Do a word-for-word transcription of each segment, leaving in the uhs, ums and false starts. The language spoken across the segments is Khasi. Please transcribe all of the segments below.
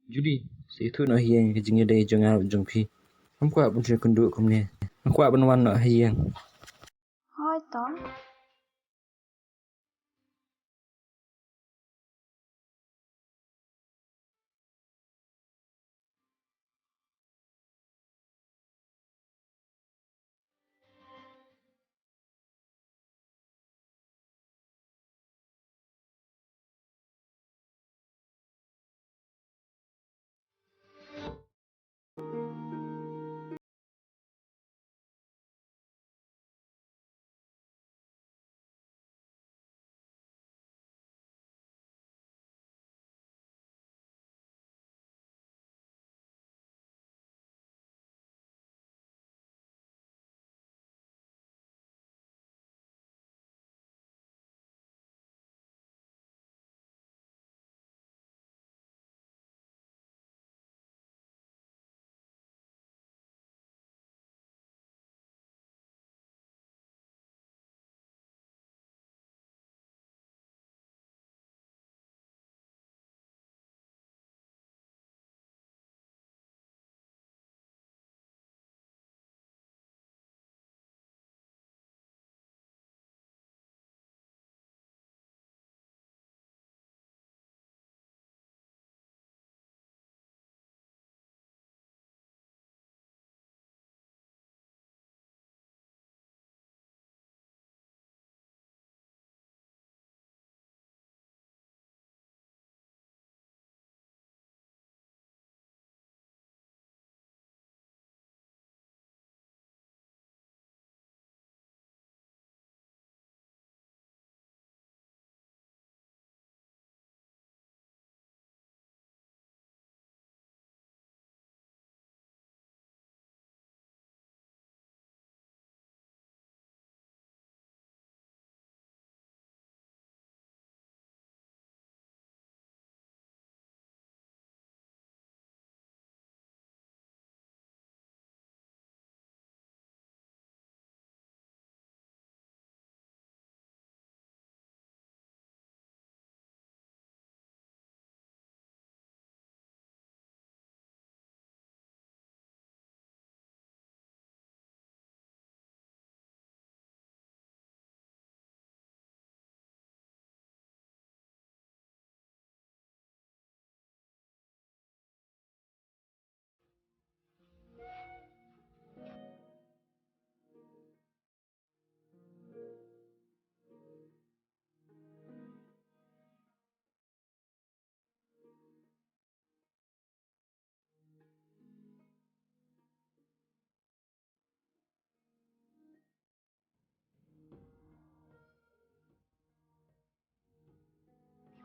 Julie, sa ïathuh noh ha ïing ka jingïadei jong nga bad jong phi. Ngam kwah ban shu kynduh kumne. Nga kwah ban wan noh ha ïing. Hooid, Tom.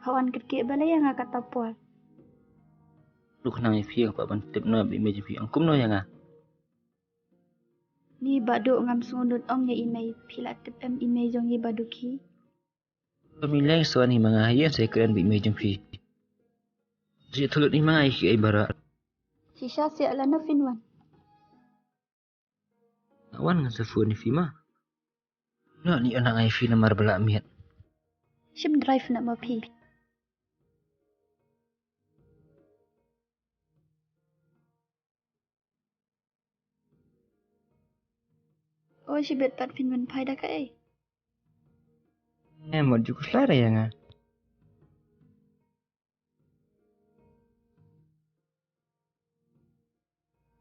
Hawan kyrkieh balei ïa nga kata por. Duk nang ïa phi nga kwah ban tip noh ba i mei jong phi ong kumno ïa nga. Ni Bah Duh, ngam sngewnud ong ïa i mei, phi la tip em i mei jong i Bah Duh ki. Ba mi leng sa wan hi ma nga, ïa sa kren ba i mei jong phi. Ji thulut hi ma nga ïa ki ei bara. Shisha siah lano phin wan. Nga wan ngan sa phone ïa phi ma. Noh ni anak ngai phi namar ba lah miet. Shim drive na ma phi. O shibit pat phin wan phai da kaei? Em, wat ju khuslai re ïa nga.